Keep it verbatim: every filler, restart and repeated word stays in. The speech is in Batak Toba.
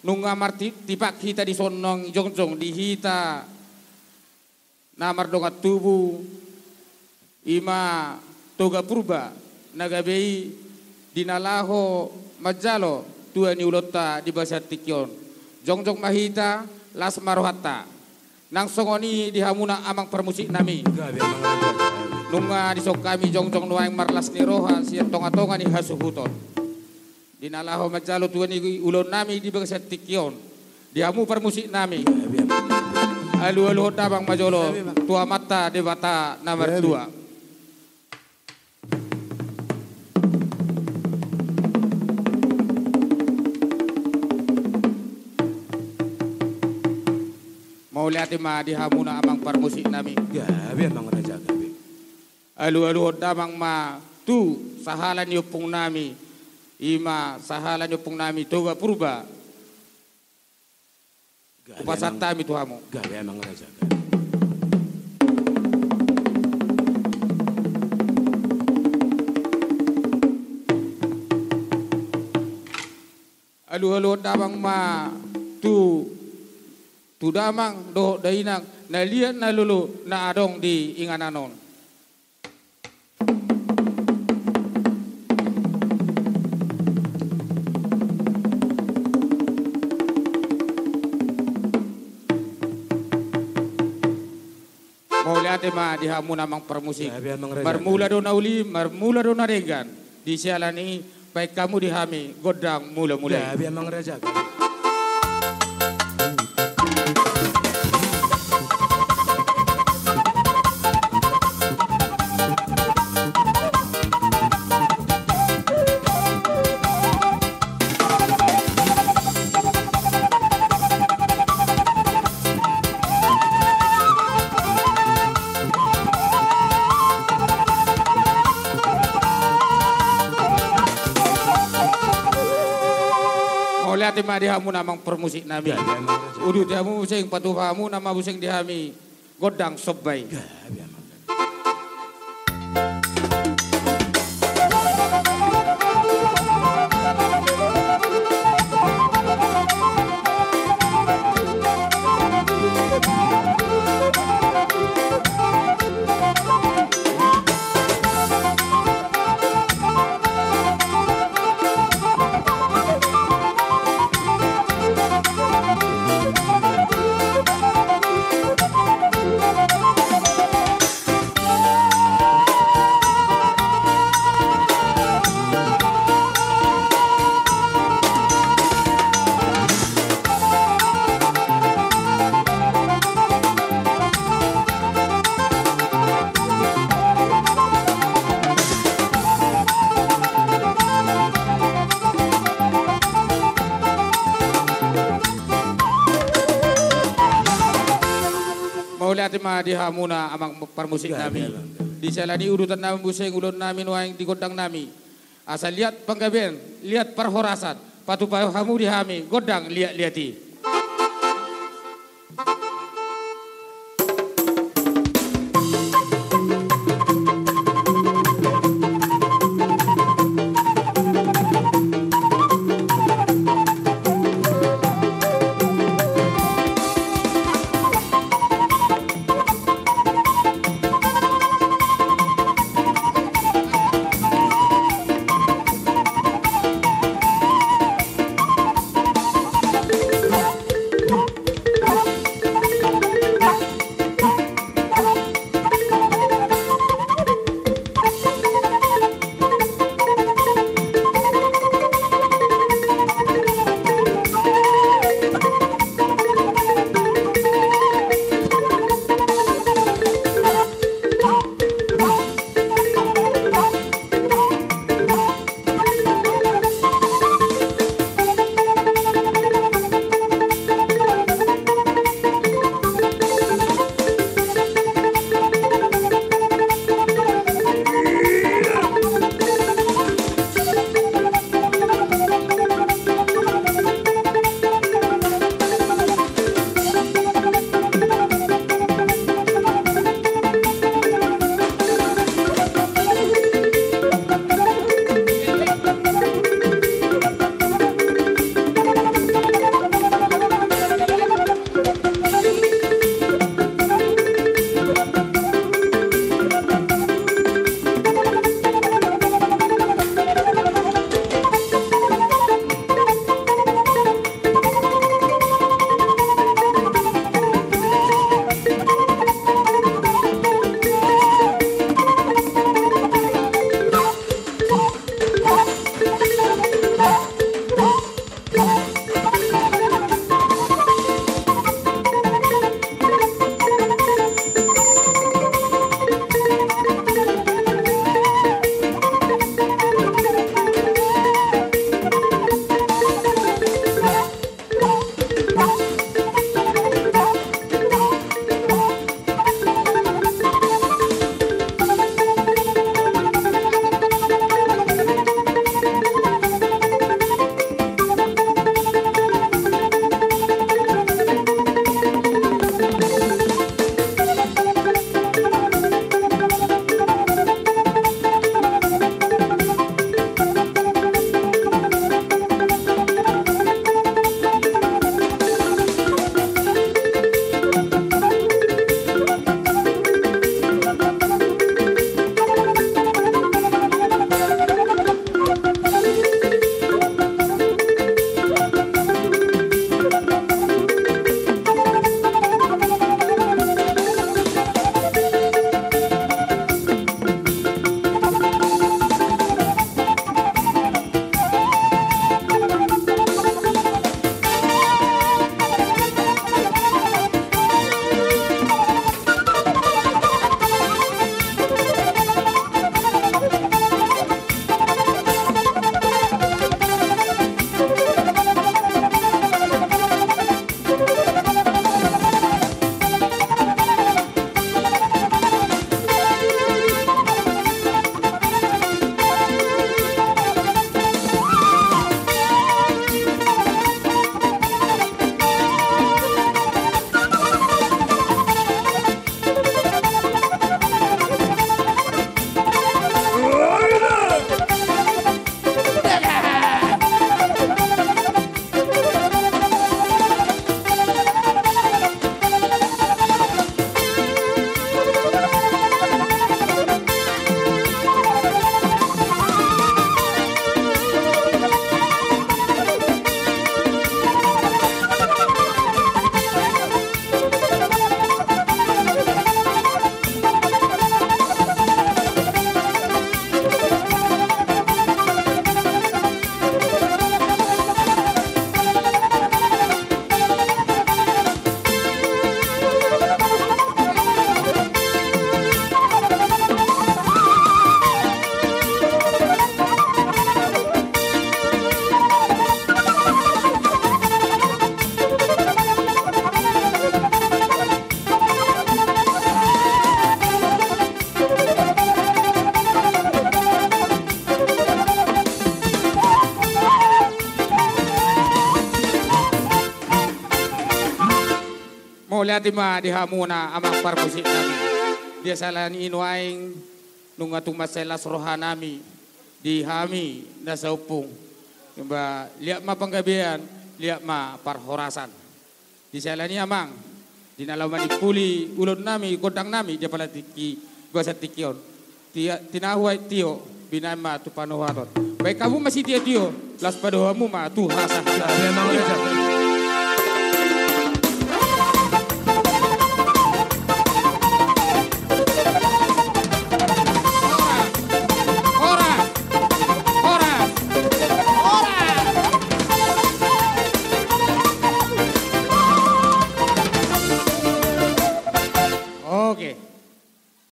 Nunga martipak hita dison naeng jongjong di hita na mardongan tubu, i ma Toga Purba, na gabe i di na laho manjalo tua ni ulaonta di bagasan tingki on. Jongjong ma hita, las ma rohanta. Nang songon i di hamuna amang parmusiknami. Gabe, amang raja. Nunga dison hami jongjong nuaeng marlas ni roha sian tongatonga ni hasuhuton. Di na laho manjalo tua ni ulaonnami di bagasan tingki on. Di hamu parmusiknami. Gabe, amang. Alualuhon damang ma jolo. Gabe, amang. Tu Amanta Debata na martua. Gabe. Mauliate ma di hamuna amang parmusiknami. Gabe, amang raja, gabe. Alualuhon damang ma tu sahala ni ompungnami, i ma sahala ni ompungnami Toga Purba. Gabe, hupasahat hami tu hamu. Gabe, amang raja, gabe. Alualuhon damang ma tu, tu damang dohot dainang na liat na lolo na adong di inganan on. Mauliate ma di hamuna amang parmusik. Gabe, amang raja. Marmula do na uli, marmula do na denggan. Di siala ni i, baen hamu di hami gondang mulamula i. Gabe, amang raja. Mauliate ma di hamuna amang parmusiknami. Gabe, amang raja. Uduti hamu muse, patupa hamuna ma muse di hami gondang somba i. Gabe, amang. Mauliate ma di hamuna amang parmusiknami. Gabe, amang. Di siala ni i udutannami muse ulaonnami nuaeng di gondangnami. Asa liat panggabean, liat parhorasan, patupa hamu di hami gondang liatliat i. Mauliate ma di hamuna amang parmusik nami. Di siala ni i nuaeng nunga tung mansai las roha nami di hami na saompung. Ba liat ma panggabean, liat ma parhorasan. Di siala ni i amang, di na laho manimpuli ulaon nami, gondang nami di apala tingki, goasan tingki on. Tia, tinahu aek tio, binaen ma tu panuhaton. Baen hamu ma sitio-tio, las padohononmu ma tu hasahatan.